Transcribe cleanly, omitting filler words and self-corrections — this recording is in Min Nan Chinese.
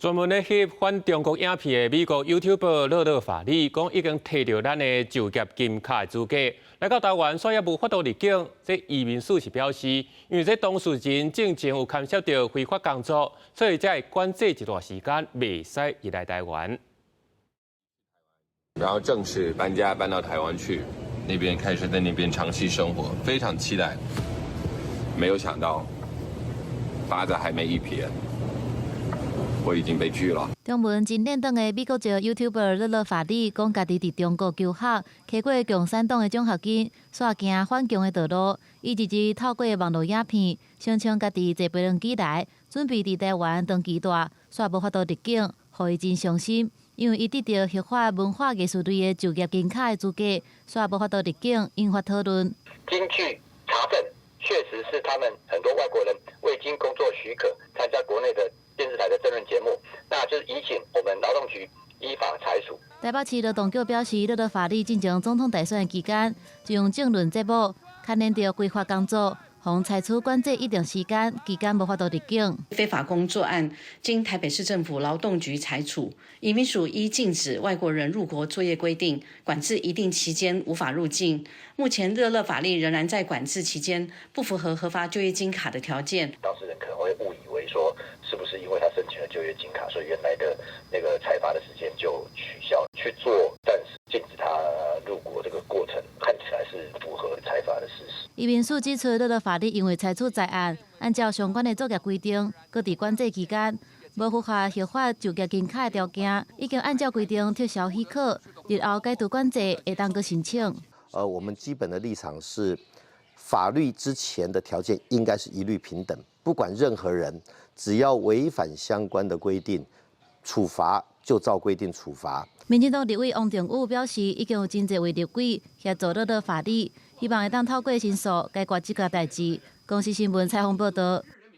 專門咧翕反中國影片的美國 YouTuber 樂樂法利講，已經提著咱的就業金卡的資格，來到台灣，煞猶無法度入境。這移民署是表示，因為這當事人進前有牽涉著非法工作，所以才會管制一段時間，袂使入來台灣。然後正式搬家搬到台灣去，那邊開始在那邊長期生活，非常期待。沒有想到，八字還沒一撇，我已經被拒了。中文真練檔的美國籍 YouTuber 樂樂法利講，家己佇中國求學，提過共產黨的獎學金，煞行反共的道路。伊日日透過網路影片，聲稱家己坐飛輪機來，準備佇台灣長期蹛，煞無法度入境，予伊真傷心。因為伊得著合法文化藝術類的就業金卡的資格，煞無法度入境，引發討論。經據查證，確實是他們很多外國人未經工作許可參加國內的電視台的政論節目，那就是移請我們勞動局依法裁處。台北市勞動局表示，樂樂法利進前總統大選期間，就用政論節目牽連著非法工作，予採取管制一定時間，期間無法度入境。非法工作案經台北市政府勞動局裁處，移民署依禁止外國人入國作業規定，管制一定期間無法入境。目前樂樂法利仍然在管制期間，不符合核發就業金卡的條件。當事人可能會誤以為說，是不是因為他申請了就業金卡，所以原來的那個裁罰的時間就取消，去做暫時禁止他入國這個過程，看起來是符合裁罰的事實。移民署指出，樂樂法利因為採取在案，按照相關的作業規定，閣佇管制期間無符合核發就業金卡的條件，已經按照規定撤銷許可，日後解除管制會當閣申請。我們基本的立場是，法律之前的條件應該是一律平等，不管任何人，只要違反相關的規定，處罰就照規定處罰。民進黨立委王定宇表示，已經有真濟位立委協助樂樂法利，希望會當透過申訴解決這個代誌。公視新聞採訪報道。